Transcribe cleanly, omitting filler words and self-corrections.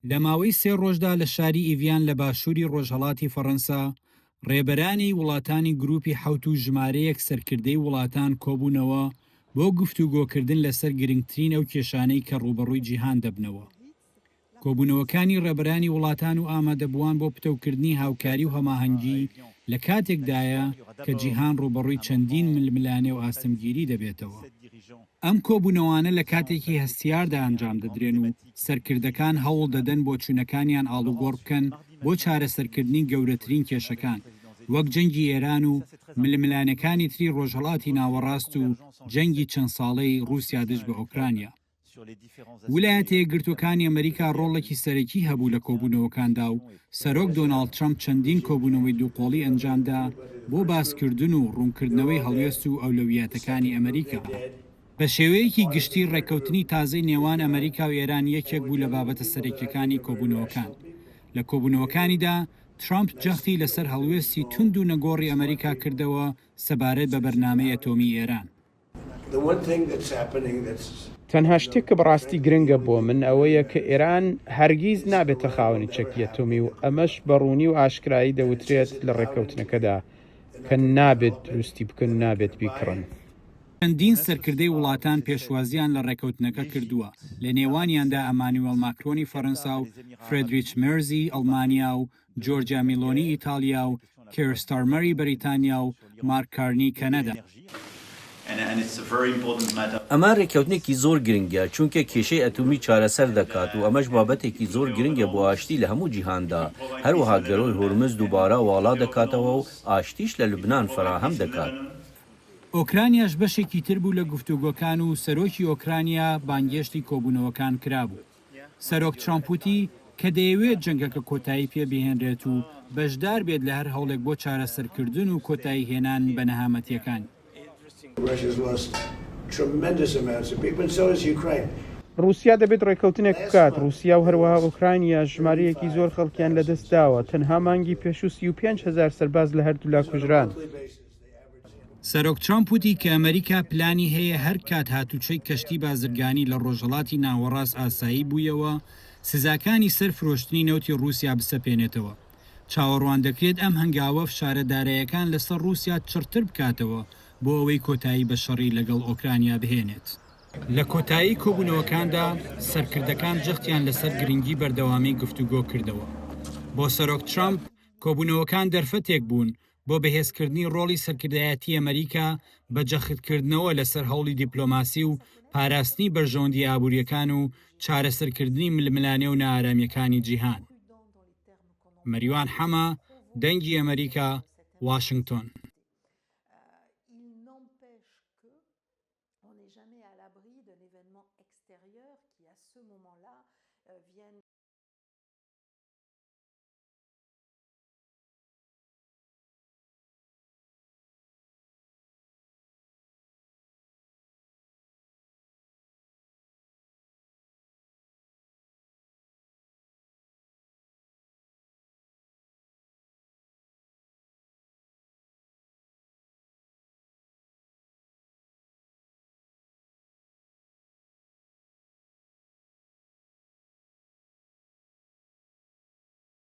لە ماوەی سێ ڕۆژدا لە شاری ئیڤیان لە باشووری ڕۆژهەڵاتی فەڕەنسا، ڕێبەرانی وڵاتانی گرووپی حەوت و ژمارەیەک سەرکردەی وڵاتان کۆبوونەوە بۆ گفتوگۆکردن لەسەر گرنگترین ئەو کێشانەی کە ڕووبەڕووی جیهان دەبنەوە. کۆبوونەوەکانی ڕێبەرانی وڵاتان و ئامادەبووان بۆ پتەوکردنی هاوکاری و هەماهەنگی لە کاتێکدایە کە جیهان ڕووبەڕووی چەندین ململانێ و ئاستەمگیری دەبێتەوە. ئەم کۆبوونەوانە لە کاتێکی هەستیاردا ئەنجام دەدرێن و سەرکردەکان هەوڵ دەدەن بۆچوونەکانیان ئاڵوگۆڕ بکەن بۆ چارەسەرکردنی گەورەترین کێشەکان، وەک جەنگی ئێران و ململانێکانی تری ڕۆژهەڵاتی ناوەڕاست و جەنگی چەند ساڵەی ڕووسیا دژ بە ئۆکرانیا. ولایەتە یەکگرتووەکانی ئەمریکا ڕۆڵێکی سەرەکی هەبوو لە کۆبوونەوەکاندا و سەرۆک دۆناڵد ترەمپ چەندین کۆبوونەوەی دووقۆڵی ئەنجامدا بۆ باسکردن و ڕوونکردنەوەی هەڵوێست و ئەولەویاتەکانی ئەمریکا. بە شێوەیەکی گشتی ڕێککەوتنی تازەی نێوان ئەمریکا و ئێران یەکێک بوو لە بابەتە سەرەکیەکانی کۆبوونەوەکان. لە کۆبوونەوەکانیدا ترەمپ جەختی لەسەر هەڵوێستی توند و نەگۆڕی ئەمریکا کردەوە سەبارەت بە بەرنامەی ئەتۆمی ئێران. تەنها شتێک کە بەڕاستی گرنگە بۆ من ئەوەیە کە ئێران هەرگیز نابێتە خاوەنی چەکی ئەتۆمی و ئەمەش بە ڕوونی و ئاشکرایی دەوترێت لە ڕێککەوتنەکەدا کە نابێت دروستی بکەن و نابێت بیکڕن. چەندین سەرکردەی وڵاتان پێشوازییان لە ڕێککەوتنەکە کردووە، لە نێوانیاندا ئەمانوێڵ ماکرۆنی فەرەنسا و فرێدریچ مێرزی ئەڵمانیا و جۆرجیا میلۆنی ئیتاڵیا و کێر ستارمەری بەریتانیا و مارک کارنی کەنەدا. ئەمە رێککەوتنێکی زۆر گرنگە، چونکە کێشەی ئەتۆمی چارەسەر دەکات و ئەمەش بابەتێکی زۆر گرنگە بۆ ئاشتی لە هەموو جیهاندا، هەروەها گەرووی هورمز دووبارە واڵا دەکاتەوە و ئاشتیش لە لوبنان فەراهەم دەکات. ئۆکرانیاش بەشێکی تر بوو لە گفتوگۆکان و سەرۆکی ئۆکرانیا بانگهێشتی کۆبوونەوەکان کرابوو. سەرۆک ترامپ وتی کە دەیەوێت جەنگەکە کۆتایی پێ بهێنرێت و بەشدار بێت لە هەر هەوڵێک بۆ چارەسەرکردن و کۆتایی هێنان بە نەهامەتییەکان. ڕووسیا دەبێت ڕێککەوتنێک بکات، ڕووسیا و هەروەها ئۆکرانیاش ژمارەیەکی زۆر خەڵکیان لەدەستداوە، تەنها مانگی پێشوو 35,000 سەرباز لە هەردوولا کوژران. سەرۆک ترامپ وتی کە ئەمەریکا پلانی هەیە هەر کات هاتوچۆی کەشتی بازرگانی لە ڕۆژهەڵاتی ناوەڕاست ئاسایی بوویەوە، سزاکانی سەر فرۆشتنی نەوتی ڕووسیا بسەپێنێتەوە. چاوەڕوان دەکرێت ئەم هەنگاوە فشارە دارایەکان لەسەر ڕووسیا چڕتر بکاتەوە بۆ ئەوەی کۆتایی بە شەڕی لەگەڵ ئۆکرانیا بهێنێت. لە کۆتایی کۆبوونەوەکاندا سەرکردەکان جەختیان لەسەر گرنگی بەردەوامی گفتوگۆ کردەوە. بۆ سەرۆک ترامپ، کۆبوونەوەکان دەرفەتێک بوون بۆ بەهێزکردنی ڕۆڵی سەرکردایەتی ئەمریکا بە جەختکردنەوە لەسەر هەوڵی دیپلۆماسی و پاراستنی بەرژەوەندییە ئابوورییەکان و چارەسەرکردنی ململانێ و نائارامییەکانی جیهان. مەریوان حەمە، دەنگی ئەمریکا، واشنگتۆن.